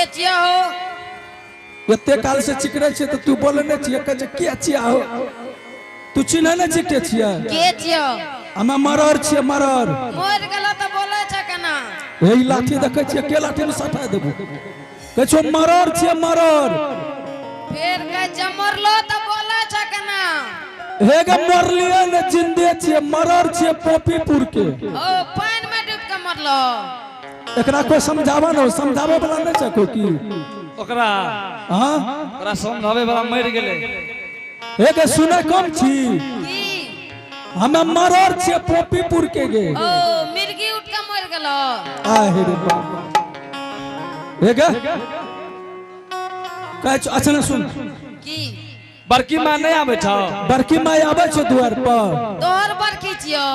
के छियो हो? एते काल से चिकरे छियै तऽ तू बोले नहि छियै, कहै छै के छियै हो? तू चिन्है नहि छियै के छियै? के छियो? हमे मरर छियै, मरर। मरि गेलो तऽ बोलै छ केना? हे ई लाठी देखै छियै, के लाठी में सटा देबू? कहै छौ मरर छियै, मरर। फेर कहै छै मरलो तऽ बोलै छ केना? हे गे मरलियै ने, जिंदे छियै, मरर छियै पोपीपुर के। ओ पानि में डूब के मरलो? एकरा कोई समझावा न, समझावे वाला नहीं छै कोई की ओकरा? हाँ। ओकरा समझावे वाला मरि गेलै। हे गे सुनै कम छी? की? हमे मरर छियै पोपीपुर के गे। ओ मिर्गी उठ के मरि गेलो? आहे रे बाप, हे गे कहै छौ। अच्छा ने सुन। की? बड़की माँ नहि आबै छौ? बड़की माय आबै छौ दुआर पर? तोहर बड़की छियो?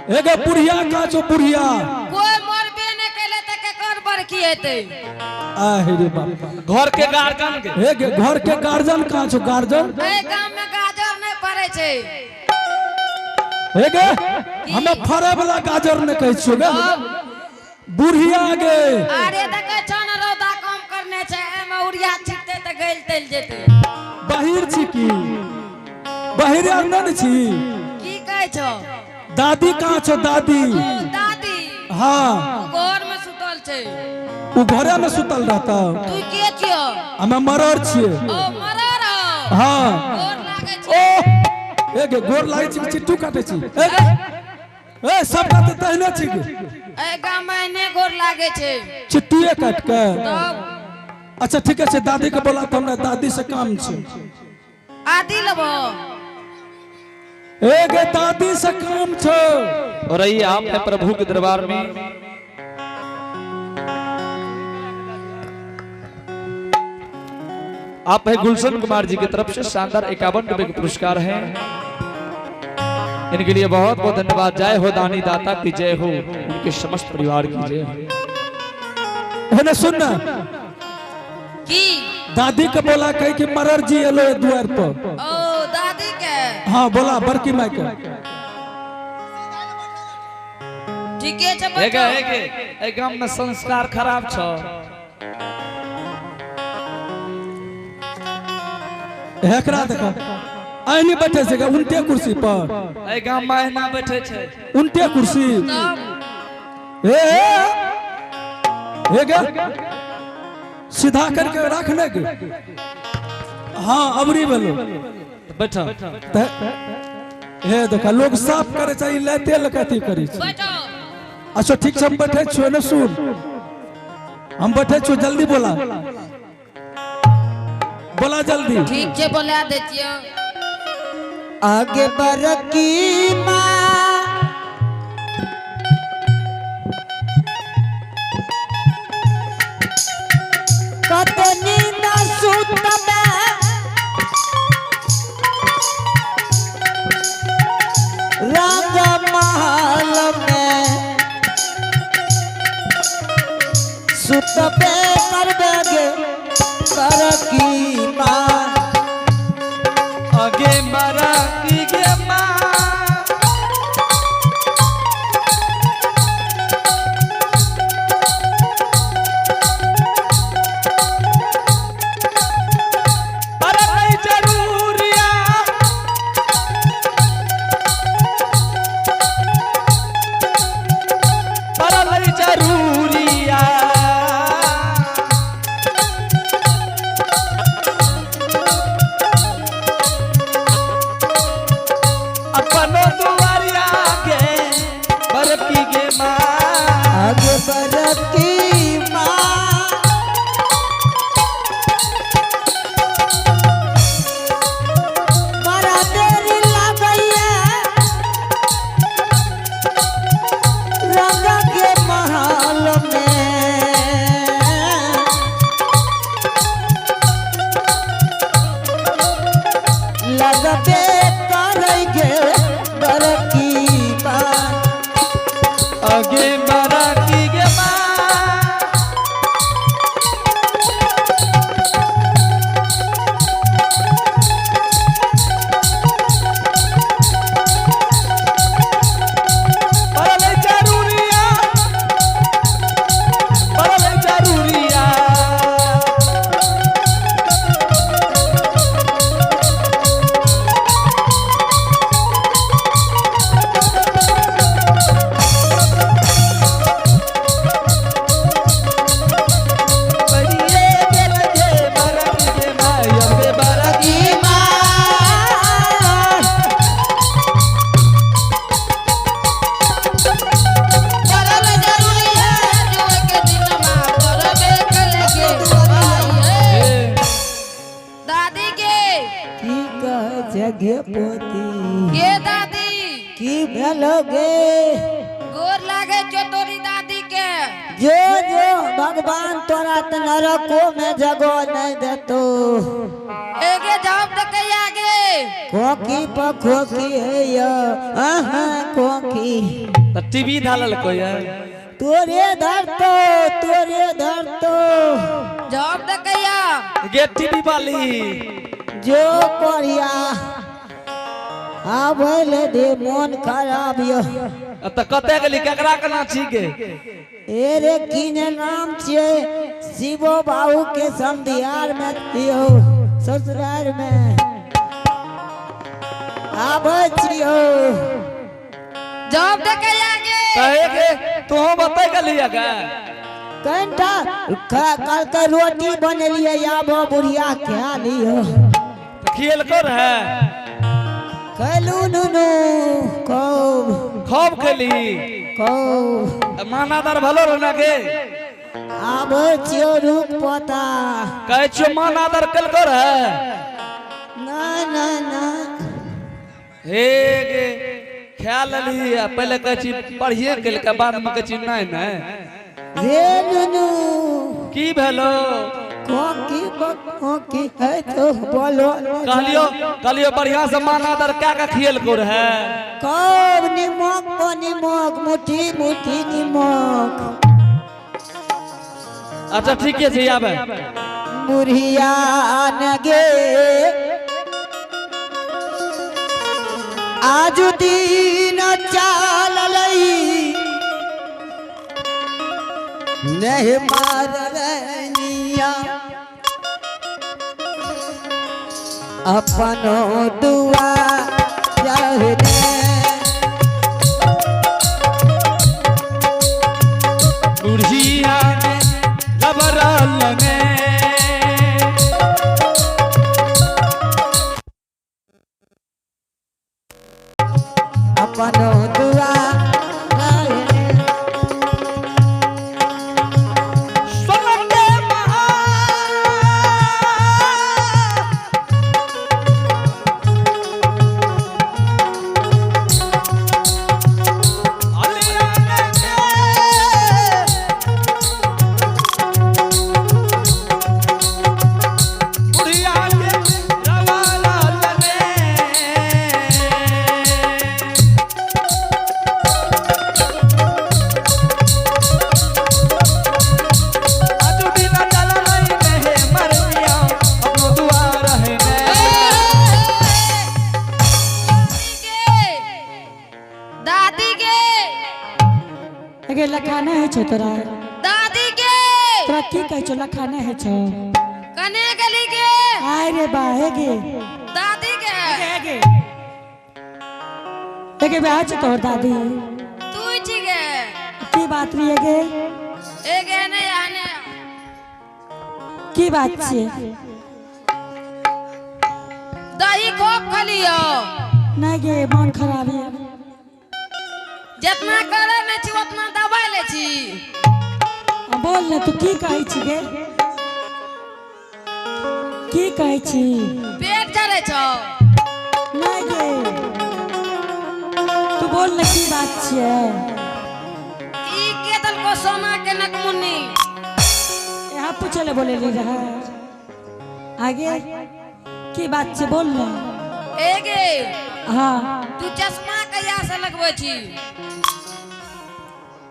हे गे बुढ़िया कहाँ छौ, बुढ़िया? कोई मरबे नहि केले तऽ केकर बड़की हेतै? आहे रे बाप। घर के गार्जियन के। हे गे घर के गार्जियन कहाँ छौ, गार्जियन? एहि गाम में गाजर नहि पड़ै छै। हे गे हमे फड़े वाला गाजर नहि कहै छियौ गे, बुढ़िया गे। अरे देखै छौ ने, रौदा कम करने छै, एहिमे उड़िया छिटतै तऽ गलि तलि जेतै। बहिर छी की? बहिर आर नहि ने छी? की कहै छौ? दादी कहाँ छौ, दादी? ओ दादी? हाँ। ओ घर में सुतल छै। ओ घरे में सुतल रहता? तू के छियो? हमे मरर छियै। ओ मरर हो? हाँ। गोर लागै ओ छै। हे गे गोर लागै छी कि चिट्टू काटै छी? हे गे, ए सबटा तऽ तहिने छी गे। एहि गाम में एहने गोर लागै छै। चिट्टुए काटि के? तब। अच्छा ठीके छै, दादी के बोला तऽ हमरा दादी से काम छै। आदि लेबो? हे गे दादी से काम छै। और आइए आप हैं प्रभु के दरबार में। आप है गुलशन कुमार जी की तरफ से शानदार 51 रुपए के पुरस्कार हैं, इनके लिए बहुत बहुत धन्यवाद। जय हो दानी दाता की जय हो, उनके समस्त परिवार की जय हो। हे ने सुन ना। की? दादी के बोला, कहे कि मरर जी एलो है दुआर पर। ओ दादी के? हाँ बोला, बड़की माय के। ठीके छै। हे बैठो। गे, हे गे, एहि गाम में संस्कार खराब छौ। एकरा देख, आइनी बैठे छै उल्टे कुर्सी पर। एहि गाम में एहिना बैठे छै। उल्टे कुर्सी। तब। हे हे हे गे सीधा करके रख ने गे। हाँ, अबरी भेलो। बैठ। ते हे देखा, लोग साफ करे छै, लाते लके अथी करै छै। बैठो। अच्छा ठीक छै, हम बैठे छियो ने। सुन, हम बैठे छियो, जल्दी बोला, बोला जल्दी। ठीक छै, बोला दै छियो। आगे बरकी माँ कत नींद सुतबे, रंग महल में सुतबे करबे गे बरकी माँ। अगे मरा की गे माँ। अरे नहीं जरूरिया। अरे नहीं जरूरिया। गे पोती। गे दादी। की भेलो गे? गोर लागे छो तोरी दादी के। जो जो भगवान तोरा त नरको में जगह नहीं देतो। एगे जवाब दे कहिया गे? खोखी पर खोखी है यो, आहा खोखी। त टीवी धालल कोई है। तोरे धरतो, तोरे धरतो। जवाब दे कहिया? गे टीवी वाली। जो कोरिया आबे दे मोन खराब यो। त कते गेली केकरा केना छी गे? ए रे की ने नाम छिए शिवो बाबू के समधियार में छियो, ससुराल में आबे छियो। जवाब दे कहिया गे? कहे के तू बता गेली गे? कंटा कल के रोटी बनेलिए आबो बुढ़िया खा लियो। खियल कर है? खैलू नुनू खूब। खूब खेली? खूब। मानादार भलो रहना के? आबे छियो रुक पता। कहे छियो मानादार कल कर है? ना ना ना। हे गे ख्याल लेली पहले कहे छी पढ़िए के के बाद में कहे छी नहीं नहीं। रे नुनू। की भेलो? खोखी खोखी है तो बोलो। कहलियो कहलियो बढ़िया से मानादार क्या का खियल कर है? खूब निमक को निमक मुट्ठी मुट्ठी निमक। अच्छा ठीक है जी आबे। बुढ़िया न गे आज दिन चाललई नहीं मारनिया अपनो दुआ रहने। बुढ़िया ने लबरल ने अपनो दुआ रहने। सोनके महा दादी गे। अगे लखाना है छो तोरा? दादी गे। तोरा की कहै छो लखाना है छो? कने गेली गे? आय रे बा हे गे। दादी गे। हे गे ब्याह छो तोहर दादी। तू छी गे। की बात रही गे? ए गे ने आने। की बात छे? दही खूब खलियो। नहीं गे मन खराब है। जितना करे नहीं छी उतना दबाई ले छी। बोल ने तू की कहै छी गे? की कहै छी? पेट जरे छौ। नहीं गे तू बोल ने की बात छियै? ई के दलको सोना के नकमुन्नी? यहाँ पूछे ले बोले ली रहा। आगे की बात छे बोल ने। ए गे। हाँ। तू चश्मा कहिया से लगबै छी?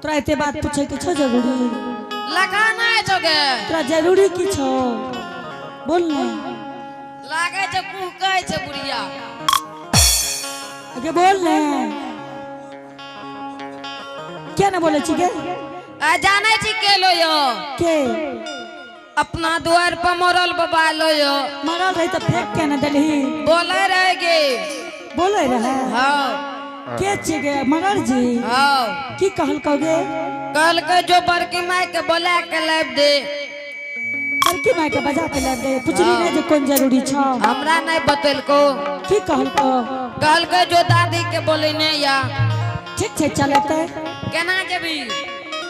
तोरा एते बात पूछे के छौ जरूरी? लगाना है छौ गे। तोरा जरूरी की छौ बोल ने। लागे छौ कुहकै छौ बुढ़िया। आगे बोल ने। क्या ना बोले छी गे? आ जानै छी के लो यो? के? अपना द्वार पर मरल बाबा लो यो। मरल रही तो फेंक के न देलही। बोले रहे गे। बोले रहे? हाँ। के छी गे मरल जी? हाँ। की कहलकौ गे? कहलकै जो बड़की माय के बोला के लाबि दे। बड़की माय के बजा के लाबि दे। पुछली नहीं जे कोन जरूरी छौ? हमरा नहीं बतेलको। की कहलकौ? कहलकै जो दादी के बोलेने या। ठीक छै चलतै। केना जेबी?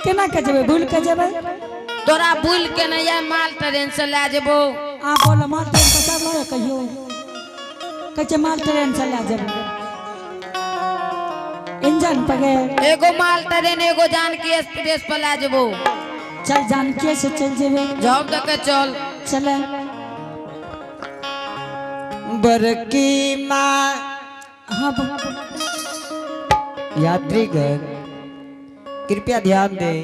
केना के जेबै? भूल के जेबै? तोरा भूल के नहीं या माल ट्रेन से ला जेबो। आ बोल माल ट्रेन पर चढ़लो कहियो? कहै छै माल ट्रेन से लए जेबै इंजन पर गे। एगो माल ट्रेन एगो जानकी एक्सप्रेस पर लए जेबो। चल जानकी से चल जेबै। जब तक चल। चले। बड़की माँ। हाँ यात्रीगण कृपया ध्यान दें,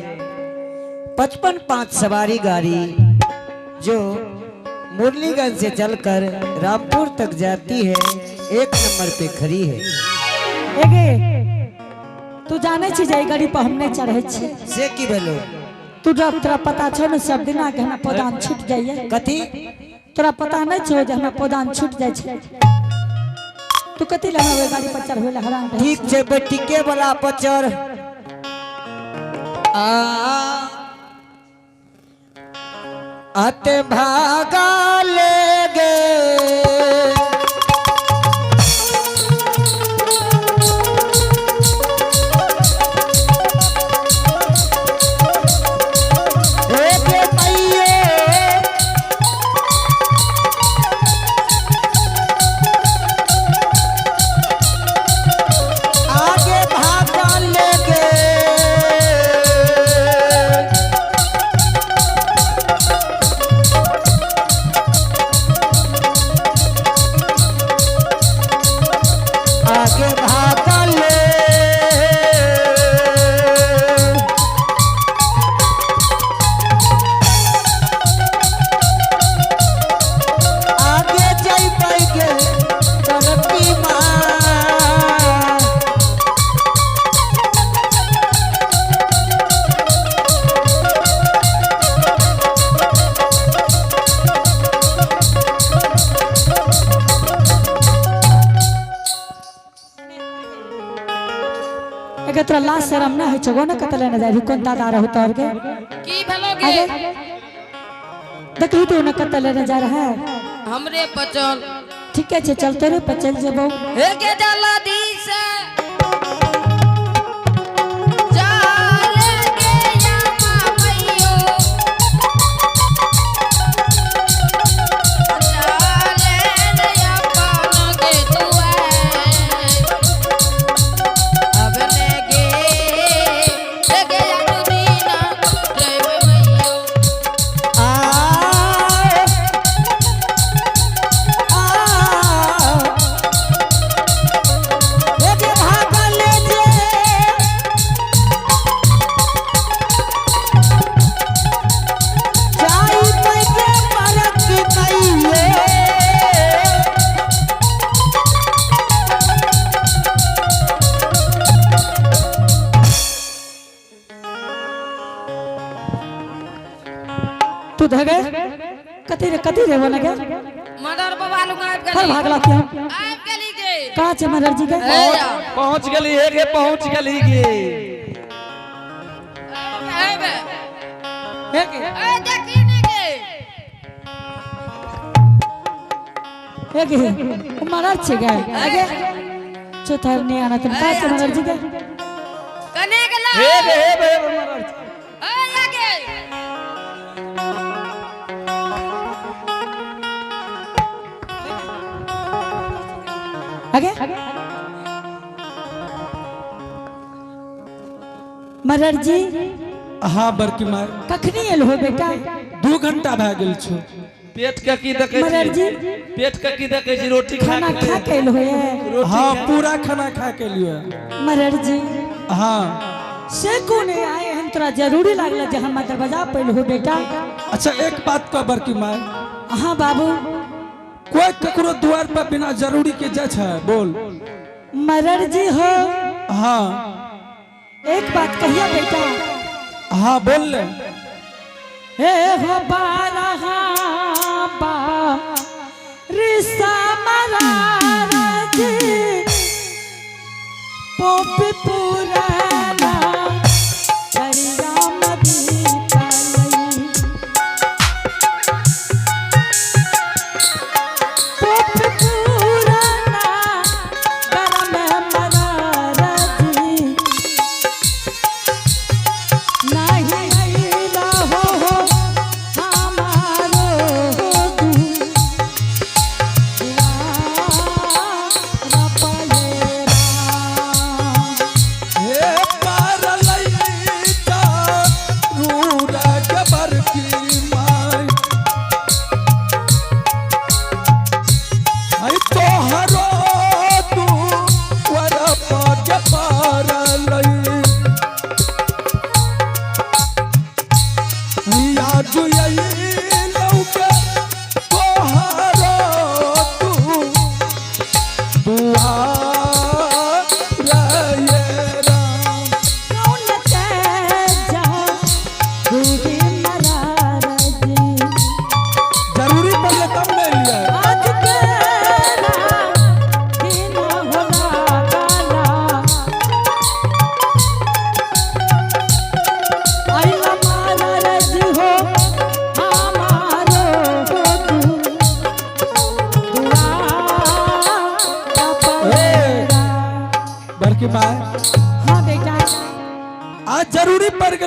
55-5 सवारी गाड़ी जो मुरलीगंज से चलकर रामपुर तक जाती है 1 नंबर पे खड़ी है। एगे तू जाने छी जे ई गाड़ी पर हम नहीं चढ़े छी। से की भेलो? तू जब तोरा पता छौ ने सब दिना के हमरा पौधान छूट जाइए। कथी? तोरा पता नहीं छौ जे हमरा पौधान छूट जाइ छै। तू कथी लए हमरा ओहि गाड़ी पर चढ़बै लए हरान रहै? ठीक छै, बैठिके वाला पर चढ़। आ अते भागा ले गे। आगे भागा ले गे। आगे भागा ले। आगे जइबै गे तरक्की माँ। एगे तोरा लाज शरम ना होइ छौ गो ने कतऽ लेने जाइ कोन दादा रहू तोहर के? की भेलो गे? आगे देखली तू ने कतऽ लेने जा रहा है? हमरे पर चल। ठीके छै, चल तोरे पर चल जेबौ। हे गे जल्दी से चल गे यामा मैयो। चले रे अपन के दुआर। अब ने गे, हे गे अनुदीना प्रेम मैयो। आ आ एगे भागा ले जे। जाई पैके परक मैये। तू धगे कथी रे कथी रे बोले गे? मदर बाबा लग आबि फर गेली। भागला क्यों? आबि गेली गे। कहाँ छै मदर जी के? हे या। पहुंच गेली हे गे, पहुंच गेली गे। आबि। हे गे। ए देखी ने गे। हे गे, ओ मरर छै गे। आगे चौथा नहीं आना तुम कहाँ छै मदर जी के? कने गेला? हे गे हे गे मरर। ए आगे। आगे मरर जी। हाँ बड़की माय। कखनी एल हो बेटा? 2 घंटा भए गेल छौ। पेट के की देखै छी? मरर जी। पेट के की देखै छी? रोटी खा खाना के खा के एल हो ये? रोटी हाँ खा- पूरा खाना खा के लियो। मरर जी। हाँ। से कोने आए हम तोरा जरूरी लागल जे हम दरवाजा पर हो बेटा। अच्छा एक बात कह बड़की माय। हाँ बाबू। कोई ककरो द्वार पर बिना जरूरी के जाइ छै बोल? मरर जी हो। हाँ। एक बात कहिया बेटा। हाँ बोल ले। हे हो बारहा बा रिसा मरार जी पोपी पुराना दरिया मदी पोपी पुराना गरम मरार जी नहीं अइला हो हो।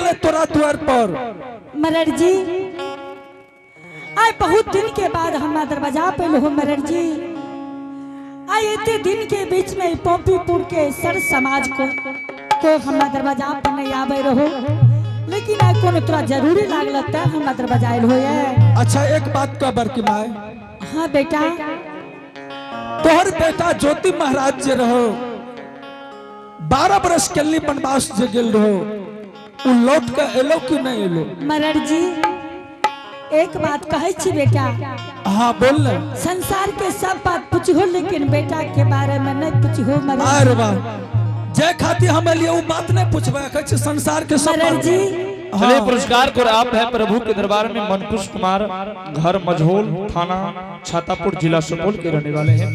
गेले तोरा द्वार पर। मरर जी, आइ बहुत दिन के बाद हमरा दरवाजा पे हो मरर जी। आइ इतने दिन के बीच में पोपीपुर के सर समाज को हमरा दरवाजा पर नहीं आवे रहो, लेकिन आइ कोनो तोरा जरूरी लागल त हमरा दरवाजा आयल होए। अच्छा एक बात कह बड़की माय। हाँ बेटा। तोहर बेटा ज्योति महाराज जे रहो 12 बरस के लिए वनवास जे गेल रहो, उ लौट के एलो कि नहीं एलो? मरर जी एक बात कहै छी बेटा। हाँ बोल ना। संसार के सब बात पूछहो लेकिन बेटा के बारे में नहीं पूछहो मरर। अरे वाह, जय खातिर हम लिए वो बात नहीं पूछबे, कहै छी संसार के सब मरर बात। जी। हाँ। चलिए पुरस्कार को आप है प्रभु के दरबार में मनकुश कुमार, घर मझोल, थाना छातापुर, जिला सुपौल के रहने वाले हैं।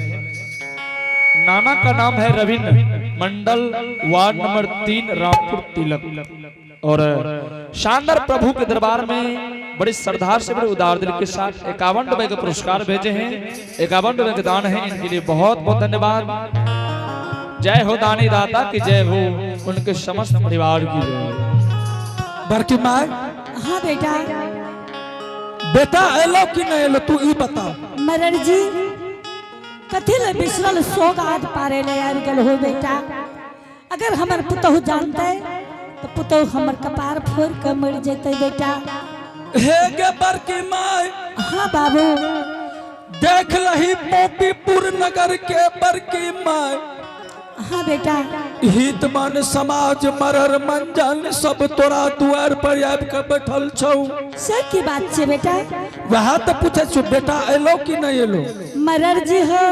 नाना का नाम है रविंद्र मंडल, वार्ड नंबर 3, रामपुर तिलक। और शानदार प्रभु के दरबार में बड़े श्रद्धा से बड़े उदार दिल के साथ 51 रुपए के पुरस्कार भेजे हैं। 51 रुपए के दान है, इनके लिए बहुत बहुत धन्यवाद। जय हो दानी दाता की जय हो, उनके समस्त परिवार की जय हो। बड़की माय। हाँ बेटा। बेटा एलो कि नहीं एलो तू ई बता। मरर जी कथी ले बिसरल सोग आद पारे ले आबि गेल हो बेटा। अगर हमर पुतहु जानते तो पुतहु हमर कपार फोड़ के मर जेते बेटा। हे गे बड़की माय। हाँ बाबू। देख लही पोपीपुर नगर के बड़की माय। हाँ बेटा। हित मन समाज मरर मंजन सब तोरा द्वार पर आबि के बैठल छौ। से की बात छे बेटा? वह तो पूछे छु बेटा एलो कि नहीं एलो? मरर जी हो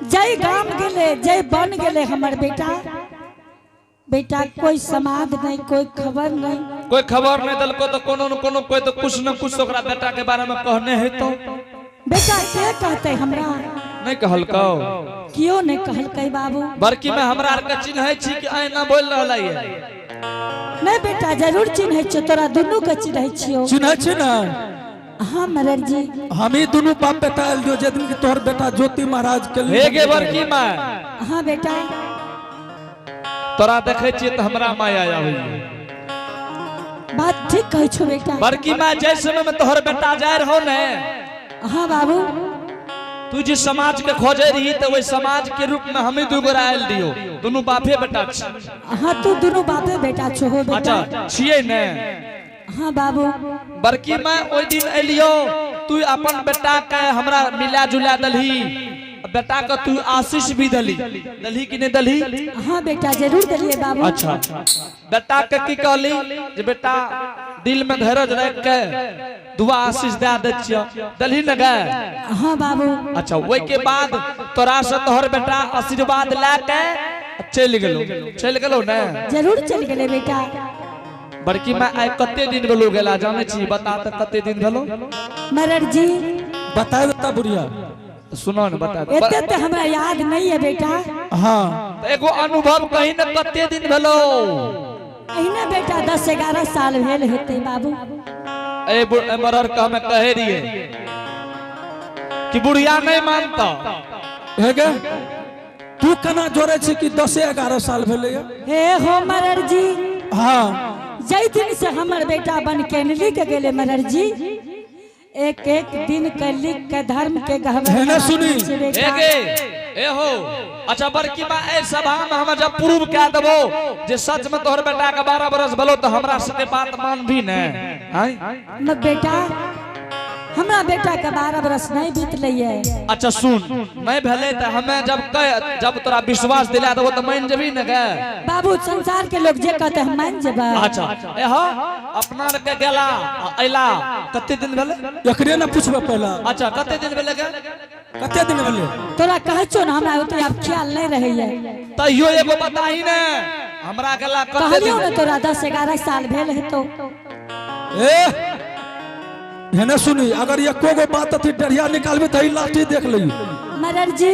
जय गाम गेले जय बन गेले हमर बेटा। बेटा कोई समाद नहीं, कोई खबर नहीं। कोई खबर नहीं दलको तो कोनो न कोनो कोई तो कुछ न कुछ ओकरा बेटा के बारे में कहने है तो। बेटा के कहते हमरा? नहीं कहलकौ। क्यों नहीं कहलकै बाबू? बड़की में हमरा आर के चिन्है छी कि ऐना बोल रहलै है? नहीं बेटा जरूर चिन्है छियौ, तोरा दुनू के चिन्है छियौ। चिन्है छी ना? हाँ मरर जी। हम ही दुनू बाप बेटा आयल जो जे दिन की तोहर बेटा ज्योति महाराज के हे गे बड़की माय। हाँ बेटा। तोरा देखै छियै तऽ हमरा माया आबैया। बात ठीक कहै छौ बेटा। बड़की माय जै समय में तोहर बेटा जाय रहो ने। हाँ बाबू। तू जे समाज के खोजे रही तो वही समाज के रूप में हम ही दू गोरा आयल दियो, दुनू बापे बेटा छी। हाँ तू दुनू बापे बेटा छो हो बेटा। अच्छा छियै ने? हाँ बाबू। बड़की माय ओहि दिन एलियो तू अपन बेटा के हमरा मिला जुला दलही, बेटा के तू आशीष भी दली, दलही कि नहीं दलही? हाँ बेटा जरूर दलिए बाबू। अच्छा बेटा के की कहली जे बेटा दिल में धैर्य रख के दुआ आशीष दे दे छियो, दलही न गए? हाँ बाबू। अच्छा ओहि के बाद तोरा से तोहर बेटा आशीर्वाद ला के चलि गेलो, चलि गेलो ने? जरूर चलि गेलै बेटा। बड़की माय आइ कते दिन भेलो गेला जानै छी? बता त कते दिन भेलो? मरर जी बता देता बुढ़िया। सुनो ने बता दे। एते त हमरा याद नहीं है बेटा। हाँ। त एगो अनुभव कही ने कते दिन भेलो? अहिने बेटा 10-11 साल भेल हेतै बाबू। ए मरर के हमें कहे रहिए कि बुढ़िया नहीं मानता। हे गे तू केना जोड़े छी कि 10-11 साल भेलै? हे हो मरर जी। हाँ। जै दिन से हमर बेटा बन के लिख गेले मरर जी, एक एक दिन के लिख के धर्म के गहवर हे ना सुनी। हे गे, ए हो। अच्छा बड़की माँ ए सभा में हम जब प्रूव कए देबो जे सच में तोहर बेटा के 12 बरस भेलो तो हमरा सबके बात मान भी ने। आय? न बेटा हमरा बेटा के 12 बरस नहीं बीतलै है। अच्छा सुन नहीं भेलै त हमें जब कह जब तोरा विश्वास दिला देबो त मान जेबी ने गे? बाबू संसार के लोग जे कहते हम मान जेबै। अच्छा ए हो अपना के गेला अइला कते दिन भेलै? एकरे ना पूछबै पहला। अच्छा कते दिन भेलै गे? कते दिन भेलै? तोरा कहै छौ ने हमरा ओते आब ख्याल नहीं रहैया। तैयो एगो बताही ने हमरा गेला कते कहलियौ दिन? ने तोरा 10-11 साल भेल हेतौ। ए हेने सुनी अगर एको गो बात अथी डरिया निकालबी त ई लाठी देख लई। मरर जी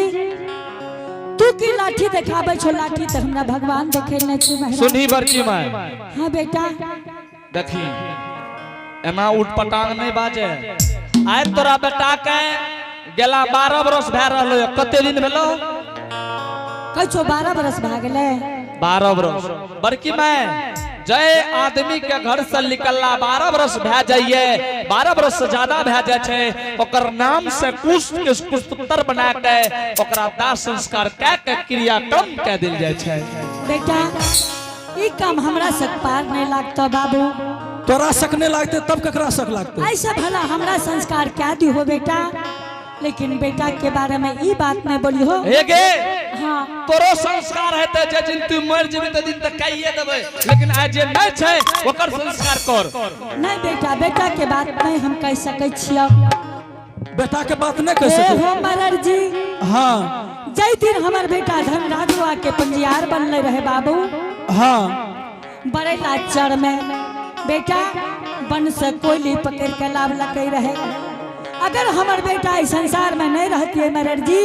तू की लाठी देखाबै छौ? लाठी त हमरा भगवान देखेने छै महाराज। सुनही बड़की माय। हाँ बेटा। देखी एना उठ पटांग नहीं बाजे। आइ तोरा बेटा के गेला 12 बरस भए रहल है, कते दिन भेलो? कहै छौ 12 बरस भए गेलै। 12 बरस। बड़की माय जय आदमी के घर से निकलला 12 बरस भए जाइए, 12 बरस से ज्यादा भए जाय छै, ओकर नाम से कुष्ठ के कुष्ठोत्तर बना के ओकरा दाह संस्कार कए के क्रियाक्रम कए देल जाय छै। बेटा ई काम हमरा से पार नहीं लागतो बाबू। तोरा शक नहीं लागते तब ककरा शक लागते? ऐसा भला हमरा संस्कार क्या दी हो बेटा, लेकिन बेटा के बारे में ई बात नहीं बोली हो। हे गे हाँ तोरो संस्कार हेतै जे दिन तू मर जेबी त दिन तक काइए देबै, लेकिन आइ जे नहीं छै ओकर संस्कार कर। नहीं बेटा, बेटा के बात नहीं हम कह सकै छियै। बेटा के बात नहीं कह ए सकै। हो मरर जी। हाँ जय दिन हमर बेटा धनराजुआ के पंजियार बनले रहे बाबू। हाँ बड़ेला चर में बेटा बन से कोयली पकड़ के लाभ लकै रहे। अगर हमर बेटा इस संसार में नहीं रहती मरर जी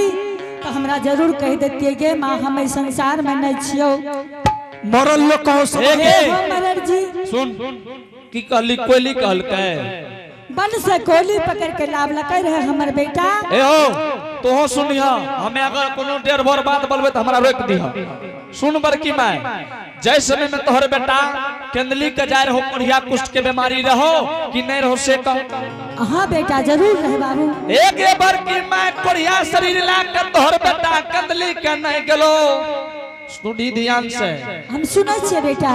तो हमरा जरूर कह देती गे माँ हम इस संसार में नहीं छियो। मरल लोग कहो सब। हे गे हो मरर जी। सुन की कहली कोयली कहलकै? बन से कोयली पकड़ के लाभ लकै रहे हमर बेटा। ए हो तोहो सुनिह, हमें अगर कोनो डेढ़ भर बात बोलबे तो हमरा रोक दिह। सुन बड़की माय, जै समय में तोहर बेटा केंदली के जाय रहो कोढ़िया कुष्ठ के बीमारी रहो कि नहीं रहो से कह? हाँ बेटा जरूर रहे बाबू। एक बड़की माय कोढ़िया शरीर ला के तोहर बेटा केंदली के नहीं गेलो। सुनी ध्यान से। हम सुनै छियै बेटा।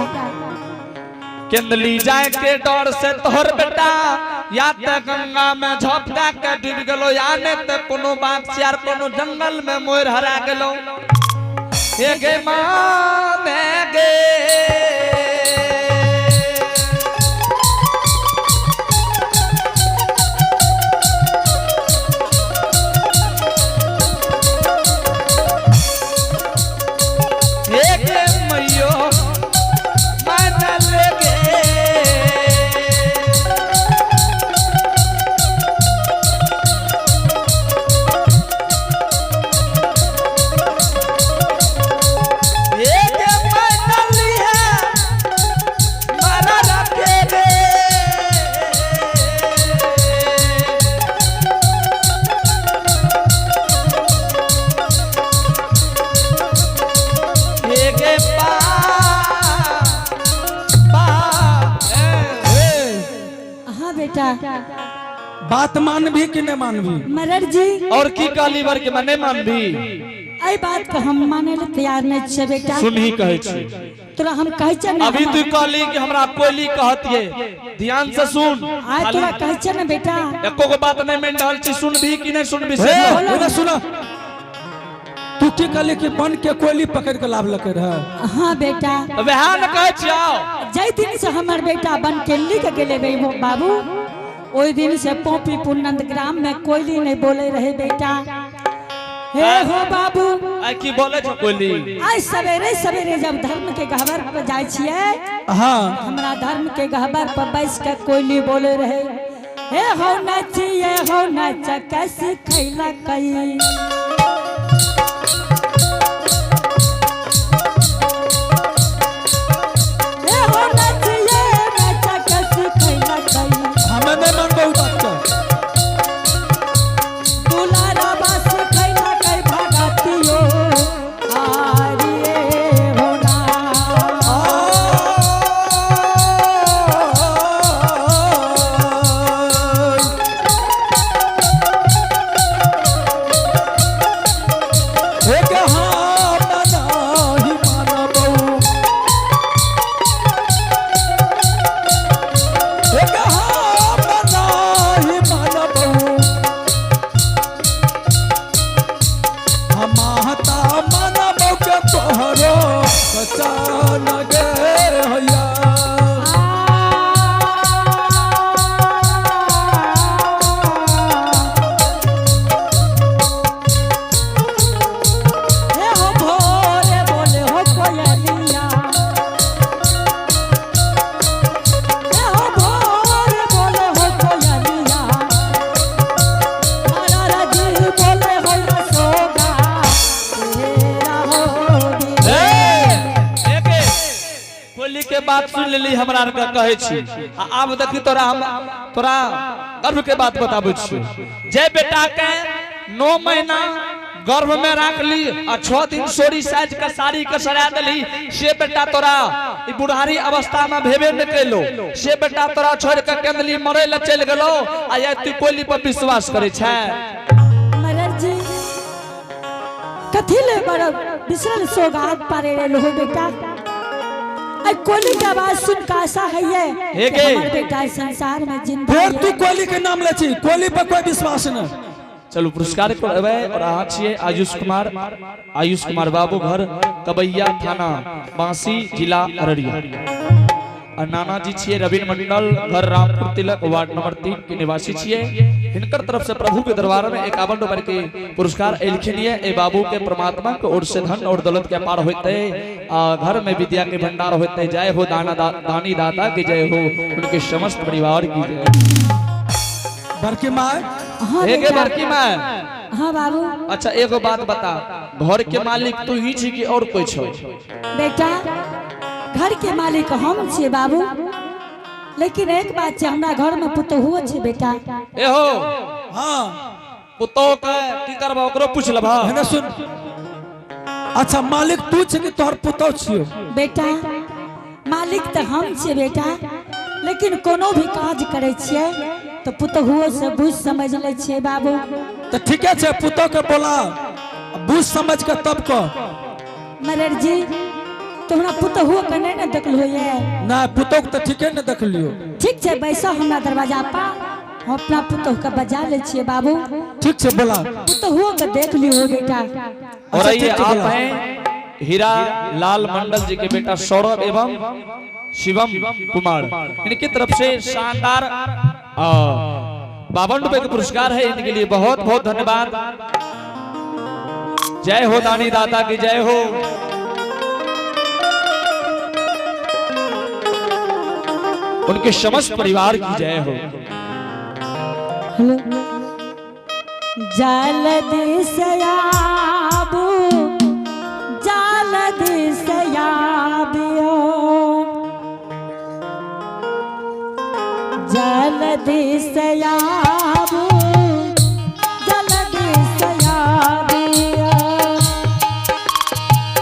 केंदली जाए के डर से तोहर बेटा या त गंगा में झोंप दे के डूब गेलो या ने त कोनो बाग चार कोनो जंगल में मोर हरा गेलो। हे गे मां गे हे गे मैयो मन लगे। एक मनली है मरा रखे रे। एक पा पा ए, हाँ बेटा बात मानभी कि नहीं मानभी? मरर जी। और की कहली बर के मने मानभी? एहि बात के हम माने ले तैयार नहीं छियै बेटा। सुनही कहै छी। तोरा हम कहै छियै ने। अभी तू कहली कि हमरा कोयली कहतिये, ध्यान से सुन। आइ तोरा कहै छियै ने बेटा। एको गो बात नहीं मान रहल छी, सुनभी कि नहीं सुनभी से हे, कह। एने सुना, तू की कहली कि बन के कोयली पकड़ के लाभ लके रहे? हाँ बेटा। वएह न कहै छियौ। जै दिन से हमर बेटा बन के लिख गेले बाबू, ओहि दिन से पोपीपुर नंदग्राम में कोयली नहीं बोले रहे बेटा। हे हो बाबू। आइ की बोले छौ कोयली? आइ सवेरे सवेरे जब धर्म के गहबर पर जाइ छियै। हाँ हमरा धर्म के गहबर पर बैस के कोयली बोले रहे। हे हो नचिए हो नच कैसे खैला कई। हे हो नचिए नच कैसे खैला कई। हमें नहीं मानबो उ बात के। दुलारा बास खैला कई भगतियो आरिये हो ना। एक हाँ नाही मानबौ। एक हाँ नाही मानबौ। हम माता मानबौ के तोहरो बचान गे हैया। हे हो भोरे बोले हो कोयलिया। हे हो भोरे बोले हो कोयलिया। मारा जी बोले हो रसोगा। तेरा हो ए, एके, कोयली के बात सुन लेली हमरा आर के कहै छी। आ आब देखी तोरा हम तोरा गर्व के बात बताबै छी। जे बेटा के 9 महीना गर्भ में राख ली आ 6 दिन सोरी साइज के साड़ी के सरा देली से बेटा तोरा ई बुढ़ारी अवस्था में भेबे न केलो से बेटा तोरा छोड़ के केंदली मरे ले चल गेलो आ ये तू कोयली पर विश्वास करे छै। मरर जी कथी ले बड़ बिसरल सोगात पारे रे हो बेटा। आई कोली के आवाज सुन के आशा है ये हे कि गे। हमर बेटा इस संसार में जिंदा फेर है। तू कोयली के नाम ले छी, कोयली पर कोई विश्वास नहीं। चलू पुरस्कार को अबै और अहाँ छियै आयुष कुमार, आयुष कुमार बाबू घर कबैया थाना बांसी जिला अररिया। आ नाना जी छियै रविन मंडल घर रामपुर तिलक वार्ड नंबर 3 के निवासी छियै। हिनकर तरफ से प्रभु के दरबार में 51 रुपए के पुरस्कार एलखिन ये। ए बाबू के परमात्मा के ओर से धन और दौलत के अपार होते आ घर में विद्या के भंडार होते। जय हो दाना दानी दाता की जय हो, उनके समस्त परिवार की जय। बड़की माय। हाँ हे गे बेटा। बड़की माय। हाँ बाबू। अच्छा एगो बात बता, घर के मालिक तू ही छी कि और कोई छो? बेटा घर के मालिक हम छियै बाबू, लेकिन एक बात छै हमरा घर में पुतोहुओ छै बेटा। ए हो। हाँ। पुतोह के की करबा ओकरो पूछ लेबा। हेने सुन, अच्छा मालिक तू छै कि तोहर पुतोह छियो? बेटा मालिक तऽ हम छियै बेटा, लेकिन कोनो भी काज करै छियै तऽ पुतोहुओ से बुझ समझ लै छियै बाबू। तऽ ठीके छै, पुतोह के बोला बुझ समझ के तब कह। मरर जी तोहरा पुतोहुओ के नहीं ने देखलहो ये? ना पुतोह के तऽ ठीके ने देखलियो। ठीक छै बैसो हमरा दरवाजा पर, हम अपना पुतोह के बजा लै छियै बाबू। ठीक छै बोला। पुतोहुओ के देख लियो बेटा। और अच्छा, आइए ठीक छै, आप बोला। हैं हीरा लाल मंडल जी के बेटा सौरभ एवं शिवम कुमार, इनकी तरफ से शानदार 52 रुपए का पुरस्कार है, इनके लिए बहुत बहुत धन्यवाद। जय हो दानी दाता की जय हो। उनके समस्त परिवार की जय हो। हेलो जल्दी से आबू, जल्दी से आबियो, जल्दी से आबियो।